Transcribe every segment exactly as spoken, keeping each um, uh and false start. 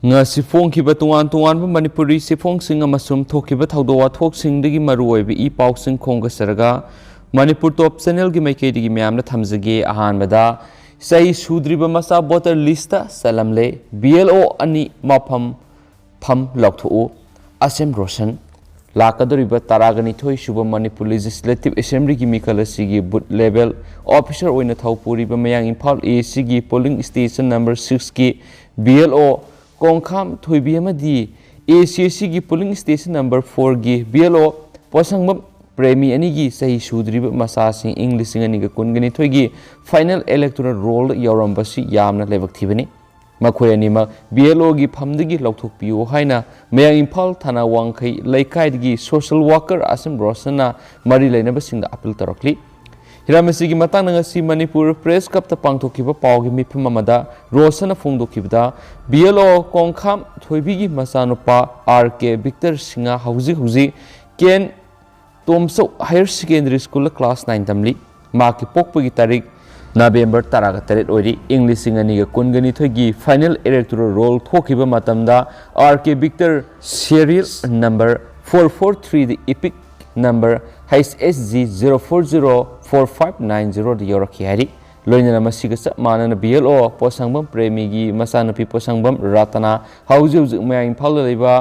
ꯉꯁꯤ ꯐꯣꯡꯈꯤꯕ ꯇꯣꯉꯥꯟ ꯇꯣꯉꯥꯟꯕ ꯃꯅꯤꯄꯨꯔꯤ ꯆꯦꯐꯣꯡꯁꯤꯡ ꯑꯃꯁꯨꯡ ꯊꯣꯛꯈꯤꯕ ꯊꯧꯗꯣꯛ ꯋꯥꯊꯣꯛꯁꯤꯡꯗꯒꯤ ꯃꯔꯨꯑꯣꯏꯕ ꯏ ꯄꯥꯎꯁꯤꯡ ꯈꯣꯝꯒꯠꯆꯔꯒ ꯃꯅꯤꯄꯨꯔ ꯇꯣꯞ ꯆꯦꯅꯦꯜꯒꯤ ꯃꯥꯏꯀꯩꯗꯒꯤ ꯃꯌꯥꯝꯗ ꯊꯝꯖꯒꯦ꯫ ꯑꯍꯥꯟꯕꯗ, ꯆꯍꯤ ꯁꯨꯗ꯭ꯔꯤꯕ ꯃꯆꯥ ꯚꯣꯇꯔ ꯂꯤꯁꯇ ꯆꯜꯂꯝꯂꯦ꯫ ꯕꯤ ꯑꯦꯜ ꯑꯣ ꯑꯅꯤ ꯃꯐꯝ ꯐꯝ ꯂꯥꯎꯊꯣꯛꯎ꯫ ꯑꯁꯦꯝ ꯔꯣꯁꯟ꯫ ꯂꯥꯛꯀꯗꯧꯔꯤꯕ ꯇꯔꯥꯒ ꯅꯤꯊꯣꯏ ꯁꯨꯕ ꯃꯅꯤꯄꯨꯔ ꯂꯦꯖꯤꯁꯂꯦꯇꯤꯚ ꯑꯦꯁꯦꯝꯕ꯭ꯂꯤꯒꯤ ꯃꯤꯈꯜ ꯑꯁꯤꯒꯤ ꯕꯨꯊ ꯂꯦꯚꯦꯜ ꯑꯣꯐꯤꯁꯥꯔ ꯑꯣꯏꯅ ꯊꯧ ꯄꯨꯔꯤꯕ ꯃꯌꯥꯡ ꯏꯝꯐꯥꯜ ꯑꯦ ꯁꯤꯒꯤ ꯄꯣꯂꯤꯡ ꯁ꯭ꯇꯦꯁꯟ ꯅꯝꯕꯔ ꯁꯤꯛꯁꯀꯤ ꯕꯤ ꯑꯦꯜ ꯑꯣ ꯀꯣꯡꯈꯥꯝ ꯊꯣꯏꯕꯤ ꯑꯃꯗꯤ ꯑꯦ ꯁꯤ ꯑꯦ ꯁꯤꯒꯤ ꯄꯣꯂꯤꯡ ꯁ꯭ꯇꯦꯁꯟ ꯅꯝꯕꯔ ꯐꯣꯔꯒꯤ ꯕꯤ ꯑꯦꯜ ꯑꯣ ꯄꯣꯁꯪꯕꯝ ꯄ꯭ꯔꯦꯃꯤ ꯑꯅꯤꯒꯤ ꯆꯍꯤ ꯁꯨꯗ꯭ꯔꯤꯕ ꯃꯆꯥꯁꯤꯡ ꯏꯪ ꯂꯤꯁꯤꯡ ꯑꯅꯤꯒ ꯀꯨꯟꯒ ꯅꯤꯊꯣꯏꯒꯤ ꯐꯥꯏꯅꯦꯜ ꯏꯂꯦꯛꯇꯣꯔꯦꯜ ꯔꯣꯜꯗ ꯌꯥꯎꯔꯝꯕꯁꯤ ꯌꯥꯝꯅ ꯂꯥꯏꯕꯛ ꯊꯤꯕꯅꯤ꯫ ꯃꯈꯣꯏ ꯑꯅꯤꯃꯛ ꯕꯤ ꯑꯦꯜ ꯑꯣꯒꯤ ꯐꯝꯗꯒꯤ ꯂꯧꯊꯣꯛꯄꯤꯌꯨ ꯍꯥꯏꯅ ꯃꯌꯥꯡ ꯏꯝꯐꯥꯜ ꯊꯅꯥ ꯋꯥꯡꯈꯩ ꯂꯩꯀꯥꯏꯗꯒꯤ ꯁꯣꯁꯤꯌꯦꯜ ꯋꯥꯀꯔ ꯑꯁꯤꯝ ꯔꯣꯁꯟꯅ ꯃꯔꯤ ꯂꯩꯅꯕꯁꯤꯡꯗ ꯑꯄꯤꯜ ꯇꯧꯔꯛꯂꯤ꯫ ꯍꯤꯔꯝ ꯑꯁꯤꯒꯤ ꯃꯇꯥꯡꯗ ꯉꯁꯤ ꯃꯅꯤꯄꯨꯔ ꯄ꯭ꯔꯦꯁ ꯀ꯭ꯂꯕꯇ ꯄꯥꯡꯊꯣꯛꯈꯤꯕ ꯄꯥꯎꯒꯤ ꯃꯤꯐꯝ ꯑꯃꯗ ꯔꯣꯁꯟꯅ ꯐꯣꯡꯗꯣꯛꯈꯤꯕꯗ, ꯕꯤ ꯑꯦꯜ ꯑꯣ ꯀꯣꯡꯈꯥꯝ ꯊꯣꯏꯕꯤꯒꯤ ꯃꯆꯥꯅꯨꯄꯥ ꯑꯥꯔ ꯀꯦ ꯕꯤꯛꯇꯔ ꯁꯤꯡꯍ ꯍꯧꯖꯤꯛ ꯍꯧꯖꯤꯛ ꯀꯦꯟ ꯇꯣꯝꯆꯧ ꯍꯥꯌꯔ ꯁꯦꯀꯦꯟꯗꯔꯤ ꯁ꯭ꯀꯨꯜꯗ ꯀ꯭ꯂꯥꯁ ꯅꯥꯏꯟ ꯇꯝꯂꯤ꯫ ꯃꯍꯥꯛꯀꯤ ꯄꯣꯛꯄꯒꯤ ꯇꯥꯔꯤꯛ ꯅꯕꯦꯝꯕꯔ ꯇꯔꯥꯒ ꯇꯔꯦꯠ ꯑꯣꯏꯔꯤ꯫ ꯏꯪ ꯂꯤꯁꯤꯡ ꯑꯅꯤꯒ ꯀꯨꯟꯒ ꯅꯤꯊꯣꯏꯒꯤ ꯐꯥꯏꯅꯦꯜ ꯏꯂꯦꯛꯇꯣꯔꯦꯜ ꯔꯣꯜ ꯊꯣꯛꯈꯤꯕ ꯃꯇꯝꯗ R K Victor serial number four four ꯊ꯭ꯔꯤꯗ EPIC number H S G zero four zero four five nine ꯖꯤꯔꯣꯗ ꯌꯧꯔꯛꯈꯤ ꯍꯥꯏꯔꯤ꯫ ꯂꯣꯏꯅꯅ ꯃꯁꯤꯒ ꯆꯞ ꯃꯥꯟꯅꯅ ꯕꯤ ꯑꯦꯜ ꯑꯣ ꯄꯣꯁꯪꯕꯝ ꯄ꯭ꯔꯦꯃꯤꯒꯤ ꯃꯆꯥꯅꯨꯄꯤ ꯄꯣꯁꯪꯕꯝ ꯔꯇꯅꯥ ꯍꯧꯖꯤꯛ ꯍꯧꯖꯤꯛ ꯃꯌꯥꯡ ꯏꯝꯐꯥꯜꯗ ꯂꯩꯕ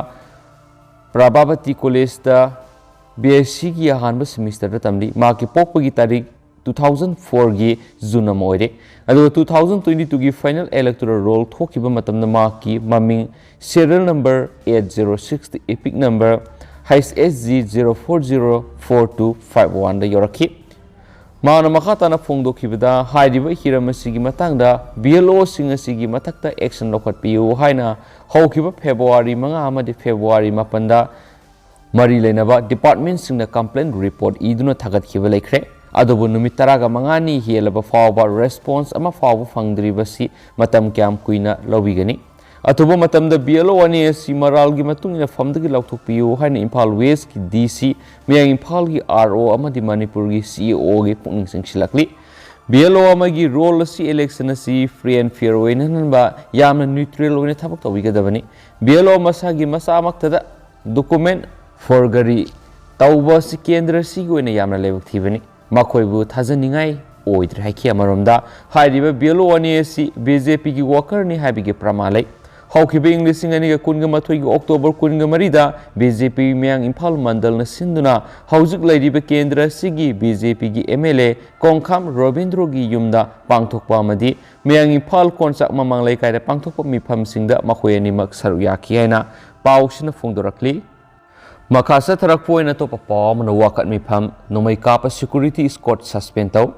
ꯄ꯭ꯔꯚꯥꯕꯇꯤ ꯀꯣꯂꯦꯖꯇ ꯕꯤ ꯑꯦꯁ ꯁꯤꯒꯤ ꯑꯍꯥꯟꯕ ꯁꯦꯃꯤꯁꯇꯔꯗ ꯇꯝꯂꯤ꯫ ꯃꯍꯥꯛꯀꯤ ꯄꯣꯛꯄꯒꯤ ꯇꯥꯔꯤꯛ ꯇꯨ ꯊꯥꯎꯖꯟ ꯐꯣꯔꯒꯤ ꯖꯨꯟ ꯑꯃ ꯑꯣꯏꯔꯦ꯫ ꯑꯗꯨꯒ ꯇꯨ ꯊꯥꯎꯖꯟ ꯇ꯭ꯋꯦꯟꯇꯤ ꯇꯨꯒꯤ ꯐꯥꯏꯅꯦꯜ ꯏꯂꯦꯛꯇꯣꯔꯦꯜ ꯔꯣꯜ ꯊꯣꯛꯈꯤꯕ ꯃꯇꯝꯗ ꯃꯍꯥꯛꯀꯤ ꯃꯃꯤꯡ ꯁꯦꯔꯤꯌꯦꯜ ꯅꯝꯕꯔ ꯑꯩꯠ ꯖꯤꯔꯣ ꯁꯤꯛꯁꯇ EPIC number H S G zero four zero four two five ꯋꯥꯟꯗ ꯌꯧꯔꯛꯈꯤ꯫ ꯃꯍꯥꯛꯅ ꯃꯈꯥ ꯇꯥꯅ ꯐꯣꯡꯗꯣꯛꯈꯤꯕꯗ, ꯍꯥꯏꯔꯤꯕ ꯍꯤꯔꯝ ꯑꯁꯤꯒꯤ ꯃꯇꯥꯡꯗ ꯕꯤ ꯑꯦꯜ ꯑꯣꯁꯤꯡ ꯑꯁꯤꯒꯤ ꯃꯊꯛꯇ ꯑꯦꯛꯁꯟ ꯂꯧꯈꯠꯄꯤꯌꯨ ꯍꯥꯏꯅ ꯍꯧꯈꯤꯕ ꯐꯦꯕ꯭ꯔꯨꯋꯥꯔꯤ ꯃꯉꯥ ꯑꯃꯗꯤ ꯐꯦꯕ꯭ꯔꯨꯋꯥꯔꯤ ꯃꯥꯄꯟꯗ ꯃꯔꯤ ꯂꯩꯅꯕ ꯗꯤꯄꯥꯔꯠꯃꯦꯟꯠꯁꯤꯡꯅ ꯀꯝꯄ꯭ꯂꯦꯟ ꯔꯤꯄꯣꯔꯠ ꯏꯗꯨꯅ ꯊꯥꯒꯠꯈꯤꯕ ꯂꯩꯈ꯭ꯔꯦ꯫ ꯑꯗꯨꯕꯨ ꯅꯨꯃꯤꯠ ꯇꯔꯥꯒ ꯃꯉꯥꯅꯤ ꯍꯦꯜꯂꯕ ꯐꯥꯎꯕ ꯔꯦꯁꯄꯣꯟꯁ ꯑꯃ ꯐꯥꯎꯕ ꯐꯪꯗ꯭ꯔꯤꯕꯁꯤ ꯃꯇꯝ ꯀꯌꯥꯝ ꯀꯨꯏꯅ ꯂꯧꯕꯤꯒꯅꯤ? ꯑꯊꯨꯕ ꯃꯇꯝꯗ ꯕꯤ ꯑꯦꯜ ꯑꯣ ꯑꯅꯤ ꯑꯁꯤ ꯃꯔꯥꯜꯒꯤ ꯃꯇꯨꯡ ꯏꯟꯅ ꯐꯝꯗꯒꯤ ꯂꯧꯊꯣꯛꯄꯤꯌꯨ ꯍꯥꯏꯅ ꯏꯝꯐꯥꯜ ꯋꯦꯁ꯭ꯠꯀꯤ ꯗꯤ ꯁꯤ, ꯃꯌꯥꯡ ꯏꯝꯐꯥꯜꯒꯤ ꯑꯥꯔ ꯑꯣ ꯑꯃꯗꯤ ꯃꯅꯤꯄꯨꯔꯒꯤ ꯁꯤ ꯏ ꯑꯣꯒꯤ ꯄꯨꯛꯅꯤꯡ ꯆꯤꯡꯁꯤꯜꯂꯛꯂꯤ꯫ ꯕꯤ ꯑꯦꯜ ꯑꯣ ꯑꯃꯒꯤ ꯔꯣꯜ ꯑꯁꯤ ꯏꯂꯦꯛꯁꯟ ꯑꯁꯤ ꯐ꯭ꯔꯤ ꯑꯦꯟ ꯐꯤꯌꯔ ꯑꯣꯏꯅꯍꯟꯕ, ꯌꯥꯝꯅ ꯅ꯭ꯌꯨꯇ꯭ꯔꯦꯜ ꯑꯣꯏꯅ ꯊꯕꯛ ꯇꯧꯕꯤꯒꯗꯕꯅꯤ꯫ ꯕꯤ ꯑꯦꯜ ꯑꯣ ꯃꯁꯥꯒꯤ ꯃꯁꯥꯃꯛꯇꯗ ꯗꯣꯀꯨꯃꯦꯟ ꯐꯣꯔꯒꯔꯤ ꯇꯧꯕ ꯑꯁꯤ ꯀꯦꯟꯗ꯭ꯔ ꯑꯁꯤꯒꯤ ꯑꯣꯏꯅ ꯌꯥꯝꯅ ꯂꯥꯏꯕꯛ ꯊꯤꯕꯅꯤ꯫ ꯃꯈꯣꯏꯕꯨ ꯊꯥꯖꯅꯤꯡꯉꯥꯏ ꯑꯣꯏꯗ꯭ꯔꯦ ꯍꯥꯏꯈꯤ꯫ ꯑꯃꯔꯣꯝꯗ, ꯍꯥꯏꯔꯤꯕ ꯕꯤ ꯑꯦꯜ ꯑꯣ ꯑꯅꯤ ꯑꯁꯤ ꯕꯤ ꯖꯦ ꯄꯤꯒꯤ ꯋꯥꯀꯔꯅꯤ ꯍꯥꯏꯕꯒꯤ ꯄ꯭ꯔꯃꯥꯟ ꯂꯩ꯫ ꯍꯧꯈꯤꯕ ꯏꯪ ꯂꯤꯁꯤꯡ ꯑꯅꯤꯒ ꯀꯨꯟꯒ ꯃꯥꯊꯣꯏꯒꯤ ꯑꯣꯛꯇꯣꯕꯔ ꯀꯨꯟꯒ ꯃꯔꯤꯗ ꯕꯤ ꯖꯦ ꯄꯤ ꯃꯌꯥꯡ ꯏꯝꯐꯥꯜ ꯃꯟꯗꯜꯅ ꯁꯤꯟꯗꯨꯅ ꯍꯧꯖꯤꯛ ꯂꯩꯔꯤꯕ ꯀꯦꯟꯗ꯭ꯔ ꯑꯁꯤꯒꯤ ꯕꯤ ꯖꯦ ꯄꯤꯒꯤ ꯑꯦꯝ ꯑꯦꯜ ꯑꯦ ꯀꯣꯡꯈꯥꯝ ꯔꯣꯕꯤꯟꯗ꯭ꯔꯣꯒꯤ ꯌꯨꯝꯗ ꯄꯥꯡꯊꯣꯛꯄ ꯑꯃꯗꯤ ꯃꯌꯥꯡ ꯏꯝꯐꯥꯜ ꯀꯣꯟꯆꯥꯛ ꯃꯃꯥꯡ ꯂꯩꯀꯥꯏꯗ ꯄꯥꯡꯊꯣꯛꯄ ꯃꯤꯐꯝꯁꯤꯡꯗ ꯃꯈꯣꯏ ꯑꯅꯤꯃꯛ ꯁꯔꯨꯛ ꯌꯥꯈꯤ ꯍꯥꯏꯅ ꯄꯥꯎꯁꯤꯅ ꯐꯣꯡꯗꯣꯔꯛꯂꯤ꯫ ꯃꯈꯥ ꯆꯠꯊꯔꯛꯄ ꯑꯣꯏꯅ ꯑꯇꯣꯞꯄ ꯄꯥꯎ ꯑꯃꯅ, ꯋꯥꯀꯠ ꯃꯤꯐꯝ, ꯅꯣꯡꯃꯩ ꯀꯥꯞꯄ ꯁꯦꯀ꯭ꯌꯨꯔꯤꯇꯤ ꯏꯁꯀꯣꯔꯠ ꯁꯁꯄꯦꯟ ꯇꯧ꯫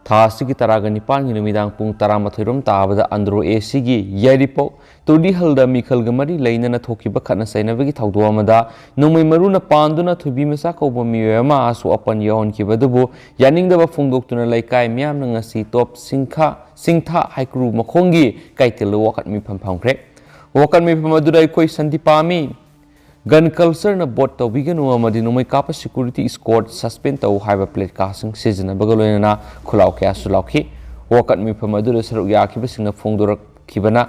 ꯊꯥ ꯑꯁꯤꯒꯤ ꯇꯔꯥꯒ ꯅꯤꯄꯥꯟꯒꯤ ꯅꯨꯃꯤꯗꯥꯡ ꯄꯨꯡ ꯇꯔꯥꯃꯥꯊꯣꯏ ꯔꯣꯝ ꯇꯥꯕꯗ ꯑꯟꯗ꯭ꯔꯣ ꯑꯦ ꯁꯤꯒꯤ ꯌꯥꯏꯔꯤꯄꯣꯛ ꯇꯨꯔꯤꯍꯜꯗ ꯃꯤꯈꯜꯒ ꯃꯔꯤ ꯂꯩꯅꯅ ꯊꯣꯛꯈꯤꯕ ꯈꯠꯅ ꯆꯩꯅꯕꯒꯤ ꯊꯧꯗꯣꯛ ꯑꯃꯗ ꯅꯣꯡꯃꯩ ꯃꯔꯨꯅ ꯄꯥꯟꯗꯨꯅ ꯊꯣꯏꯕꯤ ꯃꯆꯥ ꯀꯧꯕ ꯃꯤꯑꯣꯏ ꯑꯃ ꯑꯁꯣꯛ ꯑꯄꯟ ꯌꯥꯎꯍꯟꯈꯤꯕ ꯑꯗꯨꯕꯨ ꯌꯥꯅꯤꯡꯗꯕ ꯐꯣꯡꯗꯣꯛꯇꯨꯅ ꯂꯩꯀꯥꯏ ꯃꯤꯌꯥꯝꯅ ꯉꯁꯤ ꯇꯣꯞ ꯁꯤꯡꯈꯥ, ꯁꯤꯡꯊꯥ ꯍꯩꯀ꯭ꯔꯨ ꯃꯈꯣꯡꯒꯤ ꯀꯩꯊꯦꯜꯗ ꯋꯥꯀꯠ ꯃꯤꯐꯝ ꯐꯝꯈ꯭ꯔꯦ꯫ ꯋꯥꯀꯠ ꯃꯤꯐꯝ ꯑꯗꯨꯗ ꯑꯩꯈꯣꯏ ꯁꯥꯟꯇꯤ ꯄꯥꯝꯃꯤ, ꯒꯟ ꯀꯜꯆꯔꯅ ꯚꯣꯠ ꯇꯧꯕꯤꯒꯅꯨ ꯑꯃꯗꯤ ꯅꯣꯡꯃꯩ ꯀꯥꯞꯄ ꯁꯦꯀ꯭ꯌꯨꯔꯤꯇꯤ ꯏꯁꯀꯣꯔꯠ ꯁꯁꯄꯦꯟ ꯇꯧ ꯍꯥꯏꯕ ꯄ꯭ꯂꯦꯀꯥꯔꯗꯁꯤꯡ ꯁꯤꯖꯤꯟꯅꯕꯒ ꯂꯣꯏꯅꯅ ꯈꯨꯜꯂꯥꯎ ꯀꯌꯥꯁꯨ ꯂꯥꯎꯈꯤ꯫ ꯋꯥꯀꯠ ꯃꯤꯐꯝ ꯑꯗꯨꯗ ꯁꯔꯨꯛ ꯌꯥꯈꯤꯕꯁꯤꯡꯅ ꯐꯣꯡꯗꯣꯔꯛꯈꯤꯕꯅ,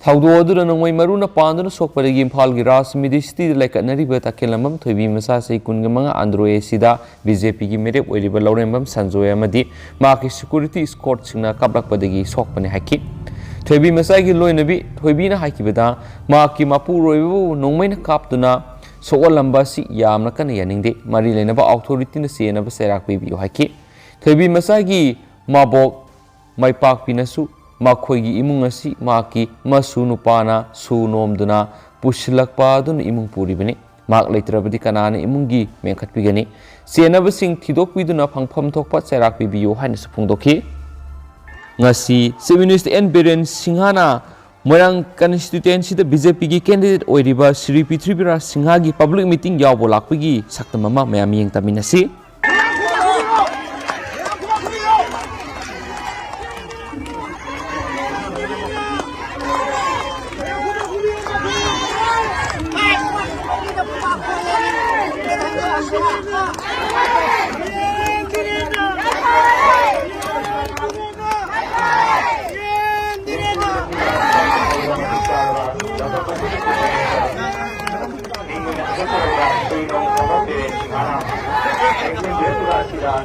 ꯊꯧꯗꯣꯛ ꯑꯗꯨꯗ ꯅꯣꯡꯃꯩ ꯃꯔꯨꯅ ꯄꯥꯟꯗꯨꯅ ꯁꯣꯛꯄꯗꯒꯤ ꯏꯝꯐꯥꯜꯒꯤ ꯔꯥꯖ ꯃꯤꯗꯤ ꯁꯤꯇꯤꯗ ꯂꯩꯀꯠꯅꯔꯤꯕ ꯇꯈꯦꯜꯂꯝꯕꯝ ꯊꯣꯏꯕꯤ ꯃꯆꯥ ꯆꯍꯤ ꯀꯨꯟꯒ ꯃꯉꯥ ꯑꯟꯗ꯭ꯔꯣ ꯑꯦ ꯁꯤꯗ ꯕꯤ ꯖꯦ ꯄꯤꯒꯤ ꯃꯤꯔꯦꯞ ꯑꯣꯏꯔꯤꯕ ꯂꯧꯔꯦꯝꯕꯝ ꯁꯟꯖꯣꯏ ꯑꯃꯗꯤ ꯃꯍꯥꯛꯀꯤ ꯁꯦꯀ꯭ꯌꯨꯔꯤꯇꯤ ꯏꯁꯀꯣꯔꯠꯁꯤꯡꯅ ꯀꯥꯞꯂꯛꯄꯗꯒꯤ ꯁꯣꯛꯄꯅꯤ ꯍꯥꯏꯈꯤ꯫ ꯊꯣꯏꯕꯤ ꯃꯆꯥꯒꯤ ꯂꯣꯏꯅꯕꯤ ꯊꯣꯏꯕꯤꯅ ꯍꯥꯏꯈꯤꯕꯗ, ꯃꯍꯥꯛꯀꯤ ꯃꯄꯨꯔꯣꯏꯕꯕꯨ ꯅꯣꯡꯃꯩꯅ ꯀꯥꯞꯇꯨꯅ ꯁꯣꯛꯍꯜꯂꯝꯕ ꯑꯁꯤ ꯌꯥꯝꯅ ꯀꯟꯅ ꯌꯥꯅꯤꯡꯗꯦ꯫ ꯃꯔꯤ ꯂꯩꯅꯕ ꯑꯣꯊꯣꯔꯤꯇꯤꯅ ꯆꯦꯟꯅꯕ ꯆꯩꯔꯥꯛ ꯄꯤꯕꯤꯌꯨ ꯍꯥꯏꯈꯤ꯫ ꯊꯣꯏꯕꯤ ꯃꯆꯥꯒꯤ ꯃꯕꯣꯛ ꯃꯥꯏꯄꯥꯛꯄꯤꯅꯁꯨ ꯃꯈꯣꯏꯒꯤ ꯏꯃꯨꯡ ꯑꯁꯤ ꯃꯍꯥꯛꯀꯤ ꯃꯁꯨ ꯅꯨꯄꯥꯅ ꯁꯨ ꯅꯣꯝꯗꯨꯅ ꯄꯨꯁꯤꯜꯂꯛꯄ ꯑꯗꯨꯅ ꯏꯃꯨꯡ ꯄꯨꯔꯤꯕꯅꯤ꯫ ꯃꯍꯥꯛ ꯂꯩꯇ꯭ꯔꯕꯗꯤ ꯀꯅꯥꯅ ꯏꯃꯨꯡꯒꯤ ꯃꯦꯟꯈꯠꯄꯤꯒꯅꯤ? ꯆꯦꯟꯅꯕꯁꯤꯡ ꯊꯤꯗꯣꯛꯄꯤꯗꯨꯅ ꯐꯪꯐꯝ ꯊꯣꯛꯄ ꯆꯩꯔꯥꯛ ꯄꯤꯕꯤꯌꯨ ꯍꯥꯏꯅꯁꯨ ꯐꯣꯡꯗꯣꯛꯈꯤ꯫ ꯉꯁꯤ ꯆꯤꯐ ꯃꯤꯅꯤꯁꯇꯔ ꯑꯦꯟ ꯕꯤꯔꯦꯟ ꯁꯤꯡꯍꯅ ꯃꯣꯏꯔꯥꯡ ꯀꯟꯁꯇꯤꯇ꯭ꯋꯦꯟꯁꯤꯗ ꯕꯤ ꯖꯦ ꯄꯤꯒꯤ ꯀꯦꯟꯗꯤꯗꯦꯠ ꯑꯣꯏꯔꯤꯕ ꯁ꯭ꯔꯤ ꯄ꯭ꯔꯤꯊꯤꯕꯤꯔꯥꯖ ꯁꯤꯡꯍꯒꯤ ꯄꯕ꯭ꯂꯤꯛ ꯃꯤꯇꯤꯡ ꯌꯥꯎꯕ ꯂꯥꯛꯄꯒꯤ ꯁꯛꯇꯝ ꯑꯃ ꯃꯌꯥꯝ ꯃꯤꯠꯌꯦꯡ ꯇꯝꯃꯤꯟꯅꯁꯤ꯫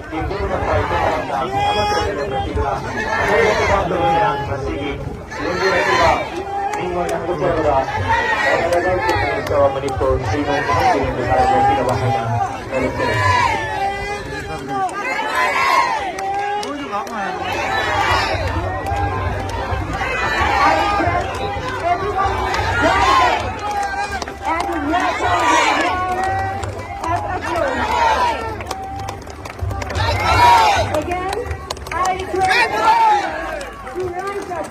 ꯇꯦꯡꯒꯣꯔꯅ ꯄꯥꯏꯕ ꯃꯇꯝꯗ ꯑꯃꯠꯇ ꯂꯩꯔꯛꯇ꯭ꯔꯤꯕ ꯑꯍꯩꯕ ꯈꯨꯗꯝ ꯇꯧꯕ ꯃꯌꯥꯝ ꯉꯁꯤꯒꯤ ꯂꯦꯡꯒꯣꯜ ꯑꯁꯤꯗ ꯃꯤꯡ ꯑꯣꯏꯅ ꯍꯧꯒꯠꯆꯕꯗ Honorable Chief Minister of Manipur Shri Nongthombam ꯕꯤꯔꯦꯟꯕꯨ ꯇꯥꯔꯛ ꯂꯧꯕꯤꯅꯕ ꯍꯥꯏꯅ ꯂꯧꯖꯔꯤ꯫ Again, I request to rise up.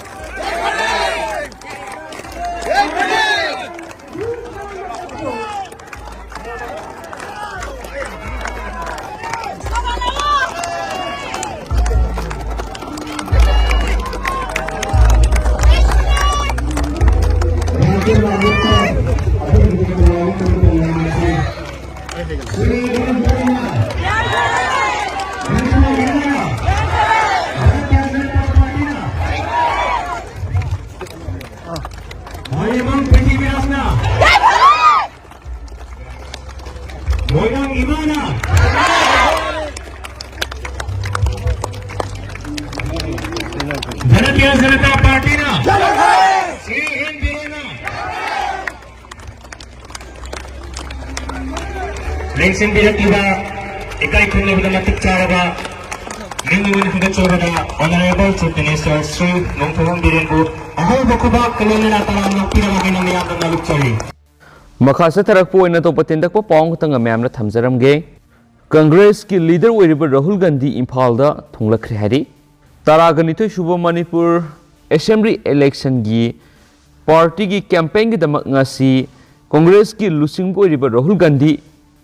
ꯃꯣꯏꯔꯥꯡ ꯄ꯭ꯔꯤꯊꯤꯕꯤꯔꯥꯖꯅ, ꯃꯣꯏꯔꯥꯡ ꯏꯃꯥꯅ, ꯚꯥꯔꯇꯤꯌ ꯖꯅꯇꯥ ꯄꯥꯔꯇꯤꯅ, ꯁ꯭ꯔꯤ ꯑꯦꯟ ꯕꯤꯔꯦꯟꯅ ꯂꯦꯡꯁꯤꯟꯕꯤꯔꯛꯂꯤꯕ ꯏꯀꯥꯏ ꯈꯨꯝꯅꯕꯗ ꯃꯇꯤꯛ ꯆꯥꯔꯕ ꯃꯤꯡ ꯑꯣꯏꯅ ꯍꯦꯟꯒꯠꯆꯕꯗ Honorable Chief Minister Shri Nongthombam ꯕꯤꯔꯦꯟꯕꯨ ꯑꯍꯧꯕ ꯈꯨꯕꯥꯛ ꯀꯂꯣꯟ ꯂꯩꯅꯥ ꯇꯔꯥꯝꯅ ꯄꯤꯔꯝꯃꯒꯦꯅ ꯃꯌꯥꯝꯗ ꯅꯣꯂꯨꯛꯆꯔꯤ꯫ ꯃꯈꯥ ꯆꯠꯊꯔꯛꯄ ꯑꯣꯏꯅ ꯑꯇꯣꯞꯄ ꯇꯦꯟꯇꯛꯄ ꯄꯥꯎ ꯑꯃꯈꯛꯇꯪꯒ ꯃꯌꯥꯝꯗ ꯊꯝꯖꯔꯝꯒꯦ꯫ ꯀꯪꯒ꯭ꯔꯦꯁꯀꯤ ꯂꯤꯗꯔ ꯑꯣꯏꯔꯤꯕ ꯔꯥꯍꯨꯜ ꯒꯥꯟꯙꯤ ꯏꯝꯐꯥꯜꯗ ꯊꯨꯡꯂꯛꯈ꯭ꯔꯦ ꯍꯥꯏꯔꯤ꯫ ꯇꯔꯥꯒ ꯅꯤꯊꯣꯏ ꯁꯨꯕ ꯃꯅꯤꯄꯨꯔ ꯑꯦꯁꯦꯝꯕ꯭ꯂꯤ ꯏꯂꯦꯛꯁꯟꯒꯤ ꯄꯥꯔꯇꯤꯒꯤ ꯀꯦꯝꯄꯦꯟꯒꯤꯗꯃꯛ ꯉꯁꯤ ꯀꯪꯒ꯭ꯔꯦꯁꯀꯤ ꯂꯨꯆꯤꯡꯕ ꯑꯣꯏꯔꯤꯕ ꯔꯥꯍꯨꯜ ꯒꯥꯟꯙꯤ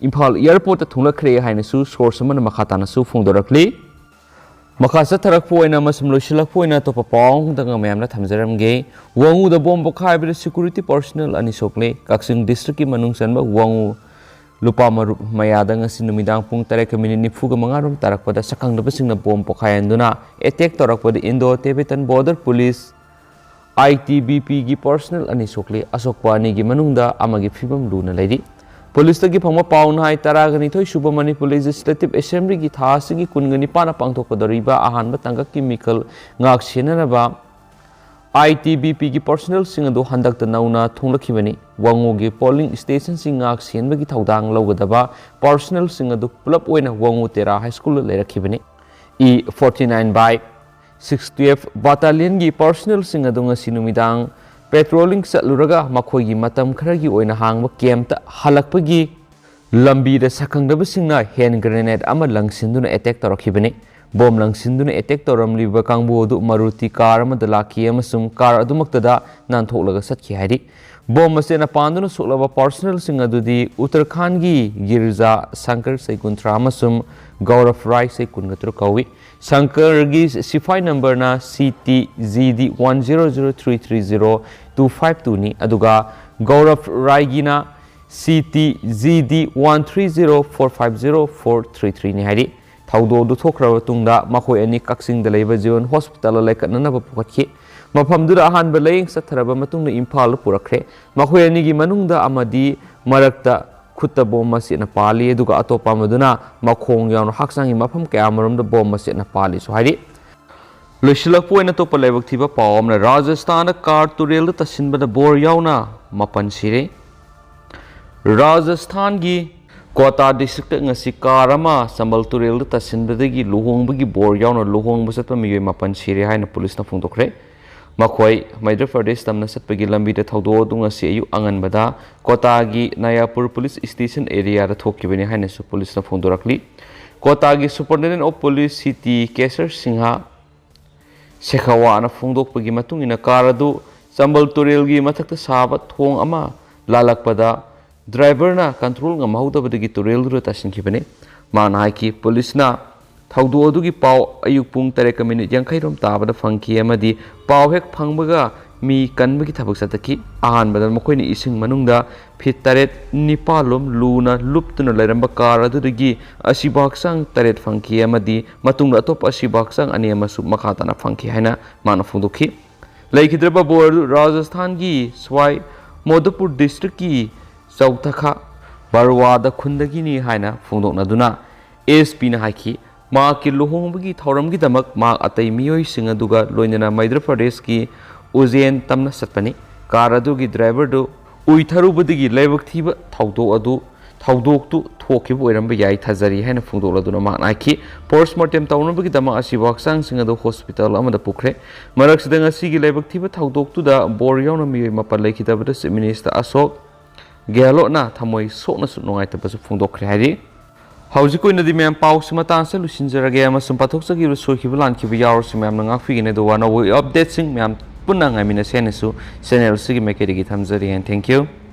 ꯏꯝꯐꯥꯜ ꯑꯦꯌꯔꯄꯣꯔꯠꯇ ꯊꯨꯡꯂꯛꯈ꯭ꯔꯦ ꯍꯥꯏꯅꯁꯨ ꯁꯣꯔꯁ ꯑꯃꯅ ꯃꯈꯥ ꯇꯥꯅꯁꯨ ꯐꯣꯡꯗꯣꯔꯛꯂꯤ꯫ ꯃꯈꯥ ꯆꯠꯊꯔꯛꯄ ꯑꯣꯏꯅ ꯑꯃꯁꯨꯡ ꯂꯣꯏꯁꯤꯜꯂꯛꯄ ꯑꯣꯏꯅ ꯑꯇꯣꯞꯄ ꯄꯥꯎ ꯑꯃꯈꯛꯇꯪꯒ ꯃꯌꯥꯝꯅ ꯊꯝꯖꯔꯝꯒꯦ꯫ ꯋꯥꯉꯨꯗ ꯕꯣꯝ ꯄꯣꯈꯥꯏꯕꯗ ꯁꯦꯀ꯭ꯌꯨꯔꯤꯇꯤ ꯄꯔꯁꯣꯅꯦꯜ ꯑꯅꯤ ꯁꯣꯛꯂꯦ꯫ ꯀꯛꯆꯤꯡ ꯗꯤꯁꯇ꯭ꯔꯤꯛꯀꯤ ꯃꯅꯨꯡ ꯆꯟꯕ ꯋꯥꯉꯨ ꯂꯨꯄꯥ ꯃꯔꯨꯞ ꯃꯌꯥꯗ ꯉꯁꯤ ꯅꯨꯃꯤꯗꯥꯡ ꯄꯨꯡ ꯇꯔꯦꯠꯀ ꯃꯤꯅꯤꯠ ꯅꯤꯐꯨꯒ ꯃꯉꯥꯔꯣꯝ ꯇꯥꯔꯛꯄꯗ ꯁꯛꯈꯪꯗꯕꯁꯤꯡꯅ ꯕꯣꯝ ꯄꯣꯈꯥꯏꯍꯟꯗꯨꯅ ꯑꯦꯇꯦꯛ ꯇꯧꯔꯛꯄꯗ Indo Tibetan Border Police, I T B P ꯒꯤ ꯄꯔꯁꯣꯅꯦꯜ ꯑꯅꯤ ꯁꯣꯛꯂꯤ꯫ ꯑꯁꯣꯛꯄ ꯑꯅꯤꯒꯤ ꯃꯅꯨꯡꯗ ꯑꯃꯒꯤ ꯐꯤꯕꯝ ꯂꯨꯅ ꯂꯩꯔꯤ꯫ ꯄꯨꯂꯤꯁꯇꯒꯤ ꯐꯪꯕ ꯄꯥꯎꯅ ꯍꯥꯏ, ꯇꯔꯥꯒ ꯅꯤꯊꯣꯏ ꯁꯨꯕ ꯃꯅꯤꯄꯨꯔ ꯂꯦꯖꯤꯁꯂꯦꯇꯤꯚ ꯑꯦꯁꯦꯝꯕ꯭ꯂꯤꯒꯤ ꯊꯥ ꯑꯁꯤꯒꯤ ꯀꯨꯟꯒ ꯅꯤꯄꯥꯟꯗ ꯄꯥꯡꯊꯣꯛꯀꯗꯧꯔꯤꯕ ꯑꯍꯥꯟꯕ ꯇꯥꯡꯀꯛꯀꯤ ꯃꯤꯈꯜ ꯉꯥꯛ ꯁꯦꯟꯅꯅꯕ ꯑꯥꯏ ꯇꯤ ꯕꯤ ꯄꯤꯒꯤ ꯄꯥꯔꯁꯣꯅꯦꯜꯁꯤꯡ ꯑꯗꯨ ꯍꯟꯗꯛꯇ ꯅꯧꯅ ꯊꯣꯡꯂꯛꯈꯤꯕꯅꯤ꯫ ꯋꯥꯉꯨꯒꯤ ꯄꯣꯂꯤꯡ ꯁ꯭ꯇꯦꯁꯟꯁꯤꯡ ꯉꯥꯛ ꯁꯦꯟꯕꯒꯤ ꯊꯧꯗꯥꯡ ꯂꯧꯒꯗꯕ ꯄꯥꯔꯁꯣꯅꯦꯜꯁꯤꯡ ꯑꯗꯨ ꯄꯨꯂꯞ ꯑꯣꯏꯅ ꯋꯥꯉꯨ ꯇꯦꯔꯥ ꯍꯥꯏ ꯁ꯭ꯀꯨꯜꯗ ꯂꯩꯔꯛꯈꯤꯕꯅꯤ꯫ E forty nine by six twelve battalionꯒꯤ ꯄꯥꯔꯁꯣꯅꯦꯜꯁꯤꯡ ꯑꯗꯨ ꯉꯁꯤ ꯅꯨꯃꯤꯗꯥꯡ ꯄꯦꯇ꯭ꯔꯣꯂꯤꯡ ꯆꯠꯂꯨꯔꯒ ꯃꯈꯣꯏꯒꯤ ꯃꯇꯝ ꯈꯔꯒꯤ ꯑꯣꯏꯅ ꯍꯥꯡꯕ ꯀꯦꯝꯞꯇ ꯍꯜꯂꯛꯄꯒꯤ ꯂꯝꯕꯤꯗ ꯁꯛꯈꯪꯗꯕꯁꯤꯡꯅ ꯍꯦꯟ ꯒ꯭ꯔꯦꯅꯦꯗ ꯑꯃ ꯂꯪꯁꯤꯟꯗꯨꯅ ꯑꯦꯇꯦꯛ ꯇꯧꯔꯛꯈꯤꯕꯅꯤ꯫ ꯕꯣꯝ ꯂꯪꯁꯤꯟꯗꯨꯅ ꯑꯦꯇꯦꯛ ꯇꯧꯔꯝꯂꯤꯕ ꯀꯥꯡꯕꯨ ꯑꯗꯨ ꯃꯔꯨꯇꯤ ꯀꯥꯔ ꯑꯃꯗ ꯂꯥꯛꯈꯤ ꯑꯃꯁꯨꯡ ꯀꯥꯔ ꯑꯗꯨꯃꯛꯇꯗ ꯅꯥꯟꯊꯣꯛꯂꯒ ꯆꯠꯈꯤ ꯍꯥꯏꯔꯤ꯫ ꯕꯣꯝ ꯃꯆꯦꯠꯅ ꯄꯥꯟꯗꯨꯅ ꯁꯣꯛꯂꯕ ꯄꯥꯔꯁꯣꯅꯦꯜꯁꯤꯡ ꯑꯗꯨꯗꯤ ꯎꯠꯇꯔꯈꯥꯟꯒꯤ ꯒꯤꯔꯖꯥ ꯁꯪꯀꯔ ꯆꯍꯤ ꯀꯨꯟꯊ꯭ꯔꯥ ꯑꯃꯁꯨꯡ ꯒꯧꯔꯕ ꯔꯥꯏ ꯆꯍꯤ ꯀꯨꯟꯒ ꯇꯔꯨꯛ ꯀꯧꯏ꯫ ꯁꯪꯀꯔꯒꯤ ꯁꯤꯐꯥꯏ ꯅꯝꯕꯔꯅ C T G D one zero zero three three zero two five two ꯅꯤ, ꯑꯗꯨꯒ ꯒꯧꯔꯕ ꯔꯥꯏꯒꯤꯅ C T G D one three zero four five zero four three three ꯅꯤ ꯍꯥꯏꯔꯤ꯫ ꯊꯧꯗꯣꯛ ꯑꯗꯨ ꯊꯣꯛꯈ꯭ꯔꯕ ꯃꯇꯨꯡꯗ ꯃꯈꯣꯏ ꯑꯅꯤ ꯀꯛꯆꯤꯡꯗ ꯂꯩꯕ ꯖꯤꯕꯟ ꯍꯣꯁꯄꯤꯇꯥꯜꯗ ꯂꯥꯏꯀꯠꯅꯅꯕ ꯄꯨꯈꯠꯈꯤ꯫ ꯃꯐꯝꯗꯨꯗ ꯑꯍꯥꯟꯕ ꯂꯥꯌꯦꯡ ꯆꯠꯊꯔꯕ ꯃꯇꯨꯡꯗ ꯏꯝꯐꯥꯜꯗ ꯄꯨꯔꯛꯈ꯭ꯔꯦ꯫ ꯃꯈꯣꯏ ꯑꯅꯤꯒꯤ ꯃꯅꯨꯡꯗ ꯑꯃꯗꯤ ꯃꯔꯛꯇ ꯈꯨꯠꯇ ꯕꯣꯝ ꯃꯆꯦꯠꯅ ꯄꯥꯜꯂꯤ, ꯑꯗꯨꯒ ꯑꯇꯣꯞꯄ ꯑꯃꯗꯨꯅ ꯃꯈꯣꯡ ꯌꯥꯎꯅ ꯍꯛꯆꯥꯡꯒꯤ ꯃꯐꯝ ꯀꯌꯥ ꯑꯃꯔꯣꯝꯗ ꯕꯣꯝ ꯃꯆꯦꯠꯅ ꯄꯥꯜꯂꯤꯁꯨ ꯍꯥꯏꯔꯤ꯫ ꯂꯣꯏꯁꯤꯜꯂꯛꯄ ꯑꯣꯏꯅ ꯑꯇꯣꯞꯄ ꯂꯥꯏꯕꯛ ꯊꯤꯕ ꯄꯥꯎ ꯑꯃꯅ, ꯔꯥꯖꯁꯊꯥꯟꯗ ꯀꯥꯔ ꯇꯨꯔꯦꯜꯗ ꯇꯥꯁꯤꯟꯕꯗ ꯕꯣꯔ ꯌꯥꯎꯅ ꯃꯥꯄꯟ ꯁꯤꯔꯦ꯫ ꯔꯥꯖꯁꯊꯥꯟꯒꯤ ꯀꯣꯇꯥ ꯗꯤꯁꯇ꯭ꯔꯤꯛꯇ ꯉꯁꯤ ꯀꯥꯔ ꯑꯃ ꯆꯝꯕꯜ ꯇꯨꯔꯦꯜꯗ ꯇꯥꯁꯤꯟꯕꯗꯒꯤ ꯂꯨꯍꯣꯡꯕꯒꯤ ꯕꯣꯔ ꯌꯥꯎꯅ ꯂꯨꯍꯣꯡꯕ ꯆꯠꯄ ꯃꯤꯑꯣꯏ ꯃꯥꯄꯟ ꯁꯤꯔꯦ ꯍꯥꯏꯅ ꯄꯨꯂꯤꯁꯅ ꯐꯣꯡꯗꯣꯛꯈ꯭ꯔꯦ꯫ ꯃꯈꯣꯏ ꯃꯙ꯭ꯌ ꯄ꯭ꯔꯗꯦꯁ ꯇꯝꯅ ꯆꯠꯄꯒꯤ ꯂꯝꯕꯤꯗ ꯊꯧꯗꯣꯛ ꯑꯗꯨ ꯉꯁꯤ ꯑꯌꯨꯛ ꯑꯉꯟꯕꯗ ꯀꯣꯇꯥꯒꯤ ꯅꯌꯥꯄꯨꯔ ꯄꯨꯂꯤꯁ ꯁ꯭ꯇꯦꯁꯟ ꯑꯦꯔꯤꯌꯥꯗ ꯊꯣꯛꯈꯤꯕꯅꯤ ꯍꯥꯏꯅꯁꯨ ꯄꯨꯂꯤꯁꯅ ꯐꯣꯡꯗꯣꯔꯛꯂꯤ꯫ ꯀꯣꯇꯥꯒꯤ Superintendent of Police City ꯀꯦꯁꯔ Singh ꯁꯦꯈꯥꯋꯥꯅ ꯐꯣꯡꯗꯣꯛꯄꯒꯤ ꯃꯇꯨꯡ ꯏꯟꯅ, ꯀꯥꯔ ꯑꯗꯨ ꯆꯝꯕꯜ ꯇꯨꯔꯦꯜꯒꯤ ꯃꯊꯛꯇ ꯁꯥꯕ ꯊꯣꯡ ꯑꯃ ꯂꯥꯜꯂꯛꯄꯗ ꯗ꯭ꯔꯥꯏꯚꯔꯅ ꯀꯟꯇ꯭ꯔꯣꯜ ꯉꯝꯍꯧꯗꯕꯗꯒꯤ ꯇꯨꯔꯦꯜꯗꯨꯗ ꯇꯥꯁꯤꯟꯈꯤꯕꯅꯤ꯫ ꯃꯥꯅ ꯍꯥꯏꯈꯤ, ꯄꯨꯂꯤꯁꯅ ꯊꯧꯗꯣꯛ ꯑꯗꯨꯒꯤ ꯄꯥꯎ ꯑꯌꯨꯛ ꯄꯨꯡ ꯇꯔꯦꯠꯀ ꯃꯤꯅꯤꯠ ꯌꯥꯡꯈꯩ ꯔꯣꯝ ꯇꯥꯕꯗ ꯐꯪꯈꯤ ꯑꯃꯗꯤ ꯄꯥꯎ ꯍꯦꯛ ꯐꯪꯕꯒ ꯃꯤ ꯀꯟꯕꯒꯤ ꯊꯕꯛ ꯆꯠꯊꯈꯤ꯫ ꯑꯍꯥꯟꯕꯗ ꯃꯈꯣꯏꯅ ꯏꯁꯤꯡ ꯃꯅꯨꯡꯗ ꯐꯤꯠ ꯇꯔꯦꯠ ꯅꯤꯄꯥꯜ ꯂꯣꯝ ꯂꯨꯅ ꯂꯨꯞꯇꯨꯅ ꯂꯩꯔꯝꯕ ꯀꯥꯔ ꯑꯗꯨꯗꯒꯤ ꯑꯁꯤꯕ ꯍꯛꯆꯥꯡ ꯇꯔꯦꯠ ꯐꯪꯈꯤ ꯑꯃꯗꯤ ꯃꯇꯨꯡꯗ ꯑꯇꯣꯞꯄ ꯑꯁꯤꯕ ꯍꯛꯆꯥꯡ ꯑꯅꯤ ꯑꯃꯁꯨ ꯃꯈꯥ ꯇꯥꯅ ꯐꯪꯈꯤ ꯍꯥꯏꯅ ꯃꯥꯅ ꯐꯣꯡꯗꯣꯛꯈꯤ꯫ ꯂꯩꯈꯤꯗ꯭ꯔꯕ ꯕꯣꯔ ꯑꯗꯨ ꯔꯥꯖꯁꯊꯥꯟꯒꯤ ꯁ꯭ꯋꯥꯏ ꯃꯣꯗꯄꯨꯔ ꯗꯤꯁꯇ꯭ꯔꯤꯛꯀꯤ ꯆꯧꯊꯈꯥ ꯄꯔꯋꯥꯗ ꯈꯨꯟꯗꯒꯤꯅꯤ ꯍꯥꯏꯅ ꯐꯣꯡꯗꯣꯛꯅꯗꯨꯅ ꯑꯦꯁ ꯄꯤꯅ ꯍꯥꯏꯈꯤ, ꯃꯍꯥꯛꯀꯤ ꯂꯨꯍꯣꯡꯕꯒꯤ ꯊꯧꯔꯝꯒꯤꯗꯃꯛ ꯃꯍꯥꯛ ꯑꯇꯩ ꯃꯤꯑꯣꯏꯁꯤꯡ ꯑꯗꯨꯒ ꯂꯣꯏꯅꯅ ꯃꯩꯙ꯭ꯌ ꯄ꯭ꯔꯗꯦꯁꯀꯤ ꯎꯖꯦꯟ ꯇꯝꯅ ꯆꯠꯄꯅꯤ꯫ ꯀꯥꯔ ꯑꯗꯨꯒꯤ ꯗ꯭ꯔꯥꯏꯚꯔꯗꯨ ꯎꯏꯊꯔꯨꯕꯗꯒꯤ ꯂꯥꯏꯕꯛ ꯊꯤꯕ ꯊꯧꯗꯣꯛ ꯑꯗꯨ, ꯊꯧꯗꯣꯛꯇꯨ ꯊꯣꯛꯈꯤꯕ ꯑꯣꯏꯔꯝꯕ ꯌꯥꯏ ꯊꯥꯖꯔꯤ ꯍꯥꯏꯅ ꯐꯣꯡꯗꯣꯛꯂꯗꯨꯅ ꯃꯍꯥꯛꯅ ꯍꯥꯏꯈꯤ, ꯄꯣꯁꯃꯣꯔꯇꯦꯝ ꯇꯧꯅꯕꯒꯤꯗꯃꯛ ꯑꯁꯤꯕꯨ ꯍꯛꯆꯥꯡꯁꯤꯡ ꯑꯗꯨ ꯍꯣꯁꯄꯤꯇꯥꯜ ꯑꯃꯗ ꯄꯨꯈ꯭ꯔꯦ꯫ ꯃꯔꯛꯁꯤꯗ ꯉꯁꯤꯒꯤ ꯂꯥꯏꯕꯛ ꯊꯤꯕ ꯊꯧꯗꯣꯛꯇꯨꯗ ꯕꯣꯔ ꯌꯥꯎꯅ ꯃꯤꯑꯣꯏ ꯃꯥꯄꯟ ꯂꯩꯈꯤꯗꯕꯗ ꯆꯤꯐ ꯃꯤꯅꯤꯁꯇꯔ ꯑꯁꯣꯛ ꯒꯦꯍꯂꯣꯠꯅ ꯊꯃꯣꯏ ꯁꯣꯛꯅꯁꯨ ꯅꯨꯡꯉꯥꯏꯇꯕꯁꯨ ꯐꯣꯡꯗꯣꯛꯈ꯭ꯔꯦ ꯍꯥꯏꯔꯤ꯫ ꯍꯧꯖꯤꯛꯀꯤ ꯑꯣꯏꯅꯗꯤ ꯃꯌꯥꯝ ꯄꯥꯎꯁꯤ ꯃꯇꯥꯡꯁꯤꯗ ꯂꯣꯏꯁꯤꯟꯖꯔꯒꯦ ꯑꯃꯁꯨꯡ ꯄꯥꯊꯣꯛꯆꯈꯤꯕ ꯁꯣꯏꯈꯤꯕ ꯂꯥꯟꯈꯤꯕ ꯌꯥꯎꯔꯁꯨ ꯃꯌꯥꯝꯅ ꯉꯥꯛꯄꯤꯒꯅꯤ꯫ ꯑꯗꯨꯒ ꯑꯅꯧꯕ ꯑꯞꯗꯦꯠꯁꯤꯡ ꯃꯌꯥꯝ ꯄꯨꯟꯅ ꯉꯥꯏꯃꯤꯟꯅꯁꯦ ꯍꯥꯏꯅꯁꯨ ꯆꯦꯅꯦꯜ ꯑꯁꯤꯒꯤ ꯃꯥꯏꯀꯩꯗꯒꯤ ꯊꯝꯖꯔꯤ꯫ And thank you꯫